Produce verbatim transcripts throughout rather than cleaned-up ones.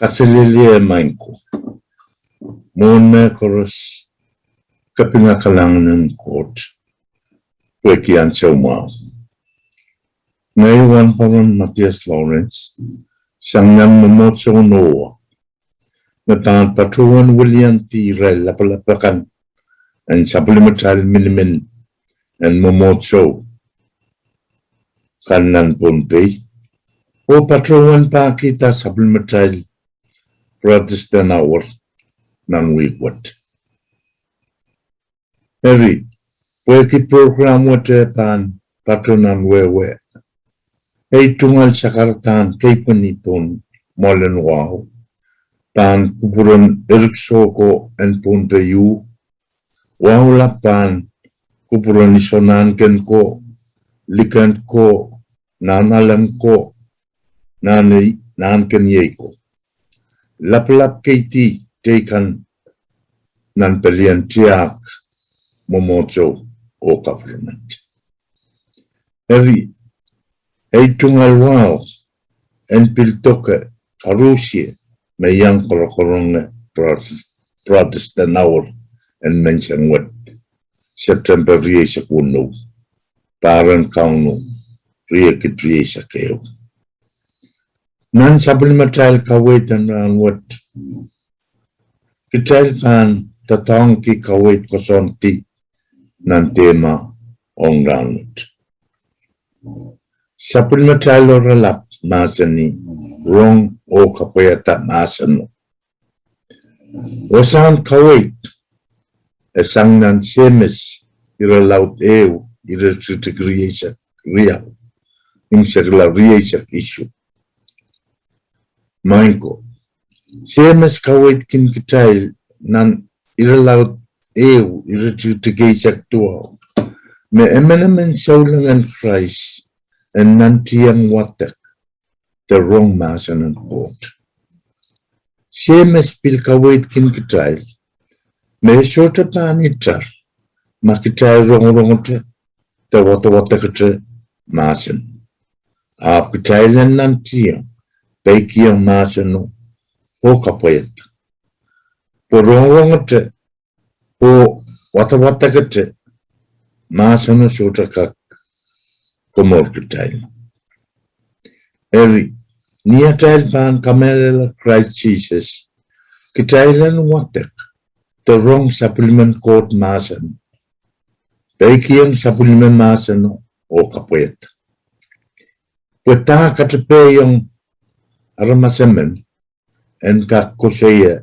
Kaselehlie maing ko. Mwohn mehkoaros, kapinga kalahngan en Koht pwehki ansou mwahu. Ngehi wahnpoaron Mathias Lawrence, sang nan mwomwohdiso Noah, me pahn patohwan wiliandi irail lapalap akan en sapwellimatail minimin en mwomwohdiso kan nan Pohnpei, oh patohwan pahkihda sapwellimatail Protestant Hour nan wihk wet. Eri, pwehki prokram wet e pahn pato nan wehwe, ei tungoal sakaradahn keipweni pohn mwoalen wahu pahn kupwuren Erik Soko en Pohnpei uh, wahu lap pahn kupwuren Iso Nahnken ko, Likend ko, Nahnalek ko, Nahn- Nahnken Iei ko. Lapalap keidi teikan nan pelien tiahk, mwomwohdiso oh government. Eri, ei tungoal wahu en pil doke koarusie me iang korokoronge Protestant Hour en menseng wet, Septempe rieisek weneu, pahr en Kauno riekid rieisek ehu. Nan sapwellimatail kaweid en rahnwet, kitail pahn doadoahngki kaweid koasoandi nan dehme ong rahnwet. Sapwellimatail oaralap mahsanih, rong oh kapwaiada mahseno. Oh sang kaweid, e sang nan Semes irelaud ehu, iretikitik rieisek riau, imwseklahn rieisek isuh. Maing ko, Semes kaweidkin kitail nan irelaud ehu, iretikitik eisek duwau, me emenemen souleng en Krais en nantihong wadek de rong mahsen en Koht. Semes pil kaweidkin kitail me e sohte pahn itar ma kitail rongorongete de wadawadekete mahsen, ahpw kitail en nantihong, peikiong mahseno oh kapwaiada. Pwe rongorongete oh wadawadekete mahseno sohte kak komour kitail. Eri, ni atail pahn kamehlele Krais Sises, kitail en wadek de rong sapwellimen Koht mahsen, peikiong sapwellime mahseno oh kapwaiada. Pwe dah katepehiong aramas emen en kak koasoia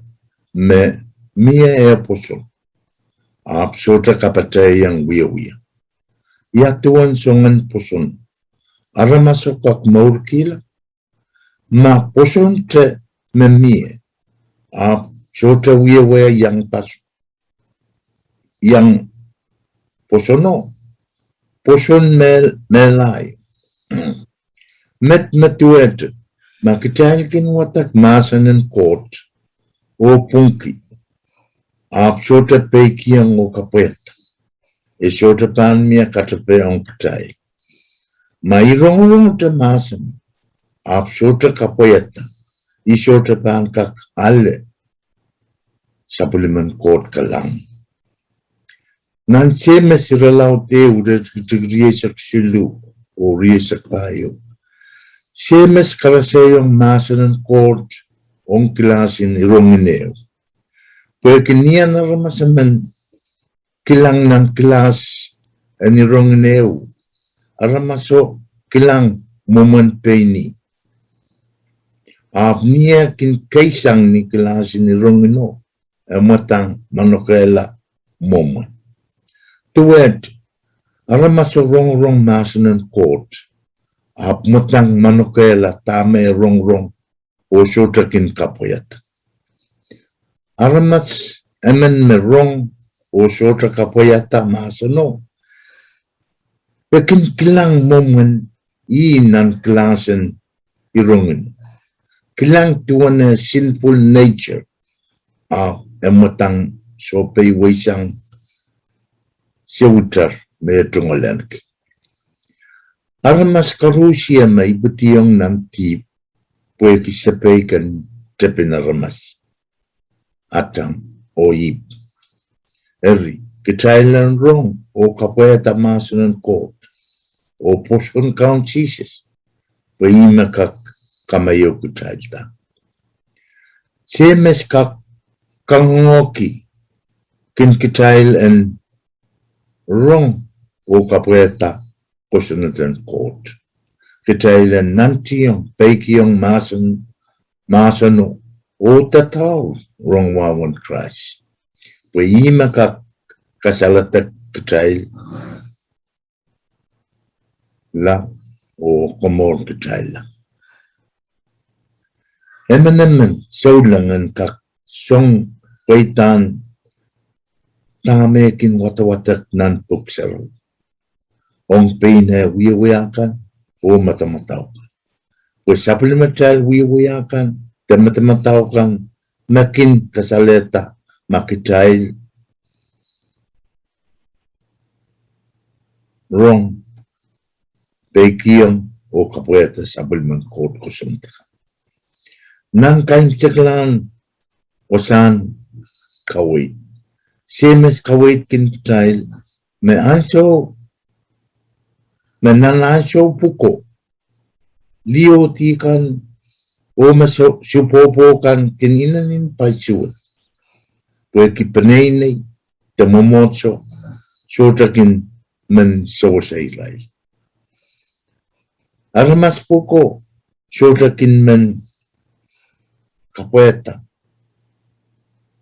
me mie eh pwoson, ahpw sohte kapatahiong wiewia? Ia duwen soangen pwoson? Aramaso kak mourkihla? Ma pwosonte me mie, ahpw sohte wiewia iang pas- iang pwosono, pwoson mehlai. Met me duwehte, ma kitail kin wadek mahsen en Koht oh pwungki, ahpw sohte peikiong oh kapwaiada, e sohte pahn mie katepe ong kitail. Ma I rongorongete mahsen ahpw sohte kapwaiada, I sohte pahn kak ale sapwellimen Koht kalahngan. Nan Semes irelaud ehu, iretikitik rieisek siluh oh rieisek pahieu, Semes karasehiong mahsen en Koht ong kilahs en irongin ehu. Pwehki ni en aramas emen kilang nan kilahs en irongin ehu, aramaso kilang mwomwen pein ih. Ahpw ni eh kin keisang ni kilahs en irongino, e mwadang manokehla mwomwen. Duwehte, aramaso rongorong mahsen en Koht, ahpw mwadang manokehla dahme e rongorong oh sohte kin kapwaiada. Aramas emen me rong oh sohte kapwaiada mahseno, e kin kilang mwomwen ih nan kilahs en irongin, kilang duwen eh sinful nature, ahpw e mwadang sohpeiweisang sewiter me e tungoal ahneki. Aramas koarusie me ipwidiong nan dihp pwehki sepeik en tepin aramas, Adam oh Ihp. Eri, kitail en rong oh kapwaiada mahsen en Koht oh pwoson Kaun Sises, pwe ih me kak kamaiou kitailda. Semes kak kangoangehki kin kitail en rong oh kapwaiada kosonned en Koht. Kitail en nantihong, peikiong mahsen, mahseno, oh dadaur rongamwahu en Krais, pwe ih me kak kasaledek kitail la oh komour kitailla. Emenemen souleng en kak song pweidahn dahme kin wadawadek nan Pwuhk Sarawi ong pein eh wiewia kan oh madamadau kan. Pwe sapwellimatail wiewia kan de madamadau kan me kin kasalehda ma kitail rong, peikiong oh kapwaiada sapwellimen Koht kosonned akan. Nan kaimwseklahn wasahn kaweid, Semes kaweid kin kitail me ansou, me nan ansou pwuko, liohdi kan oh me sopohpo kan kin inenen paisuwed, pwehki peneinei de mwomwohdiso sohte kin men sewese irail. Aramas pwuko sohte kin men kapwaiada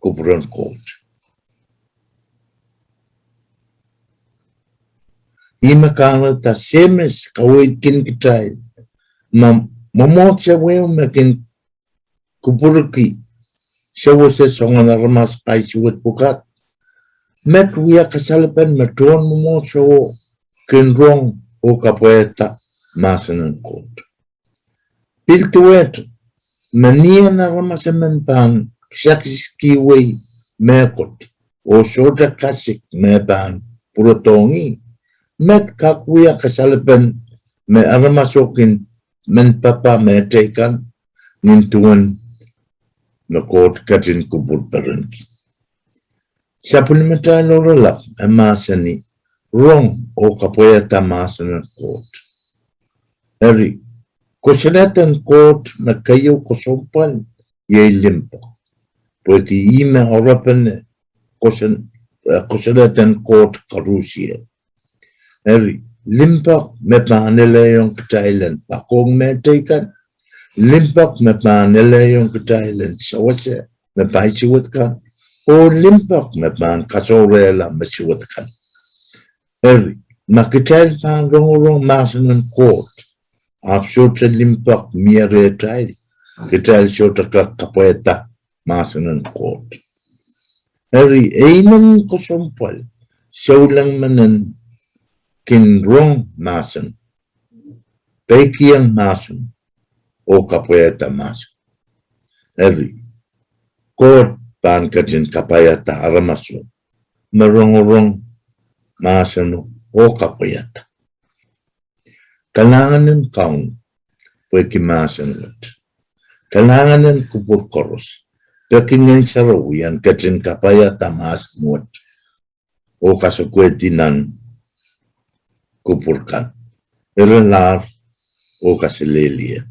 kupwuren Koht. Ih me kahrehda Semes kaweid kin kitail me mwomwohdiso ehu me kin kupwurki sewese soangen aramas paisuwed pwukat, met wia kasalepen me tohn mwomwohdiso kin rong oh kapwaiada mahsen en Koht. Pil duwehte, me ni en aramas emen pahn kisakiskiwei mehkot oh sohte kasik me pahn pwurodohng ih, met kak wia kasalepen me aramaso kin men papah mehteikan nin duwen me Koht ketin kupwur perenki. Sapwellimatail oaralap e mahsanih, rong oh kapwaiada mahsen en Koht. Eri, kosonned en Koht me keieu kesempwal iei limpoak, pwehki ih me oarepene kosonned en Koht koarusie. Eri, limpoak me pahn elehiong kitail en poakohng mehteikan, limpoak me pahn elehiong kitail en sewese me paisuwed kan, oh limpoak me pahn kasohrehla me suwed kan. Eri, ma kitail pahn rongorong mahsen en Koht ahpw sohte limpoak mie rehtail, kitail sohte kak kapwaiada mahsen en Koht. Eri, e inenen kesempwal souleng men en kin rong mahsen, peikiong mahsen, oh kapwaiada mahsen. Eri, Koht pahn ketin kapaiada aramaso me rongorong mahseno oh kapwaiada. Kalahngan en Kauno pwehki mahsen wet. Kalahngan en kupwur koaros, peki Ngehn Sarawi en ketin kapaiada mahsen wet oh kasokehdi nan kupwur kan, iralahr oh kaselehlie.